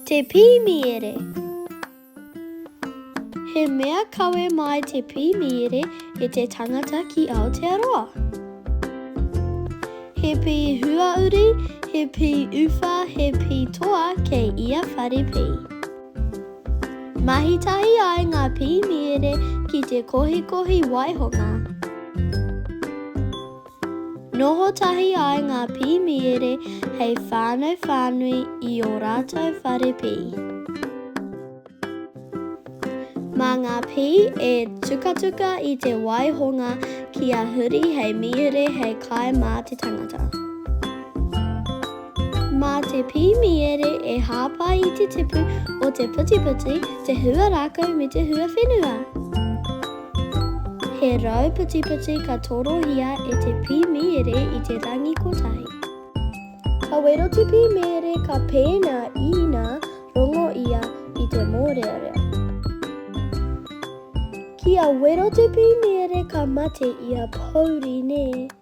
Te pī mīere. He mea kawe mai te pī mīere e te tangata ki Aotearoa. He pī huauri, he pī uwha, he pī toa kei ia whare pī. Mahi tahi ai ngā pī mīere ki te kohikohi waihonga. Noho tahi ai ngā pī mīere hei whānau whānui i ō rātou whare pī. Mā ngā pī e tukatuka i te waihonga kia huri hei mīere hei kai mā te tangata. Mā te pī mīere e hāpai i te tipu o te putiputi, te hua rākau me te hua whenua. He rau putiputi ka torohia e te pī mīere i te rangi kotahi. Ka wero te pī mīere ka pēnā ina rongo ia i te mōrearea. Kia wero te pī mīere ka mate ia pouri nē.